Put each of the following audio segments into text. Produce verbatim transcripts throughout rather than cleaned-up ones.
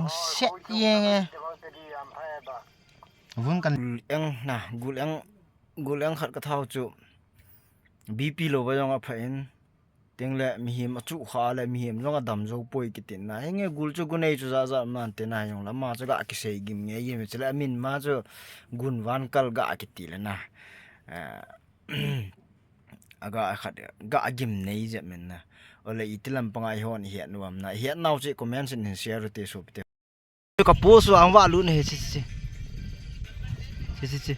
Set yeng e. Vun kan eng na, gul eng, gul eng khat ka thau chu. B P lo ba jong a pha in. Ting le mihem a chu kha le mihem jong a dam jo poi kitin na. Henge gul chu gunei chu ja ja man te na jong la ma chu ga kisei gim nge gim chu le min ma chu gun van kal ga kiti le na. Eh, aga khat ga gim nei je men na. Ole iti lam panga i hon i het nuam na. I het nau che comment sin hin share te so pite. Ka post ang va lu ne he, si, si, si. Si, si, si.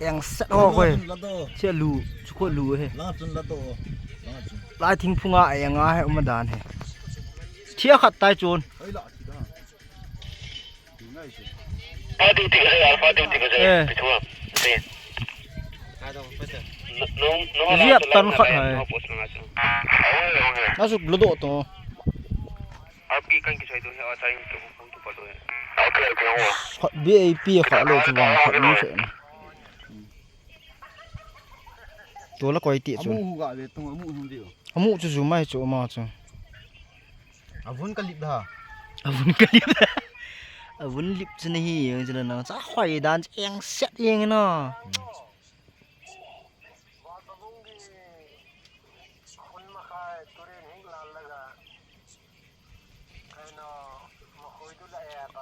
Eng set ho ko he. Che lu, chu ko lu he. Lai thing phunga eng a he um dan he. Thia khat tai chun. Eh. Zia tan khat hai. Asuk lu do to. Khat V I P khat lo chu vang khat ni se. Tola koi ti chu. Amu chu zu mai chu ma chu. Avun ka lip da. Avun ka lip da. Avun lip chu nahi, chu la na. Cha khoi dan eng set eng na.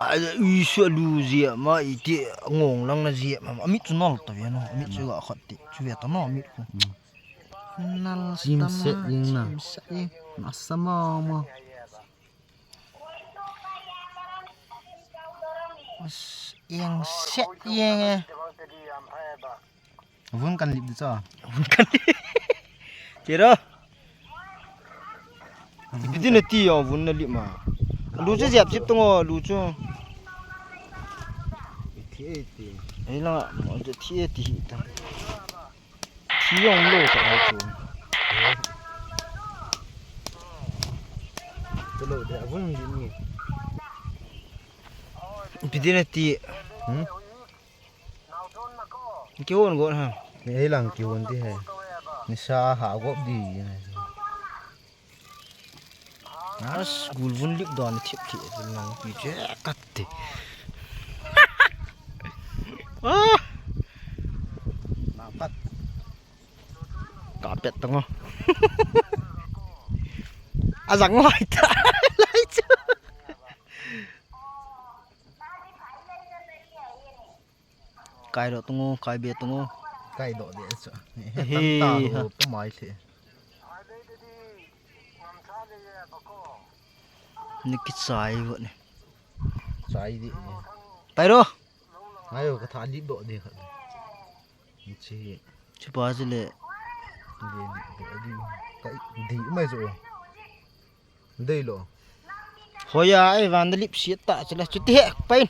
Ai, ui, sua lu zia ma, i ti ngong lang na zia ma, a mit chu nol ta ve no, a mit chu ga khat ti, chu ve ta no, a mit ko. Nal sim set ing na. Sim set ing. Na sama ma. Eng set eng e. Vun kan lip di cha. Vun kan lip. Tira. Piti na ti yo vun na lip ma. Lu chu ziap chip tung o lu chu. Thi e ti. Ei la, mo chu thi e ti hi ta. Thi yong lo ta ai chu. Te lo de, a vun di ni. Piti na ti. Hmm? Ki hon gon ha. Ni ei lang ki hon ti he. Ni sa ha gop di. As gul vun lip don thip thip vun lang pi che kat ti. Ah. Na pat. Ka pet tang o. A zang lai ta. Lai chu. Kai do tung o, kai be tung o. Kai do de chu. He, he, tan ta ha. Ho pa mai the. Ni ki chai vo ni. Chai di. Pai ro. Ngai o ka tha lip do de kha. Ni chi. Chi pa chi le. Di, di, di. Kai di mai zo. Dei lo. Hoya, ai van da lip siat ta, chale, chuti he, pain.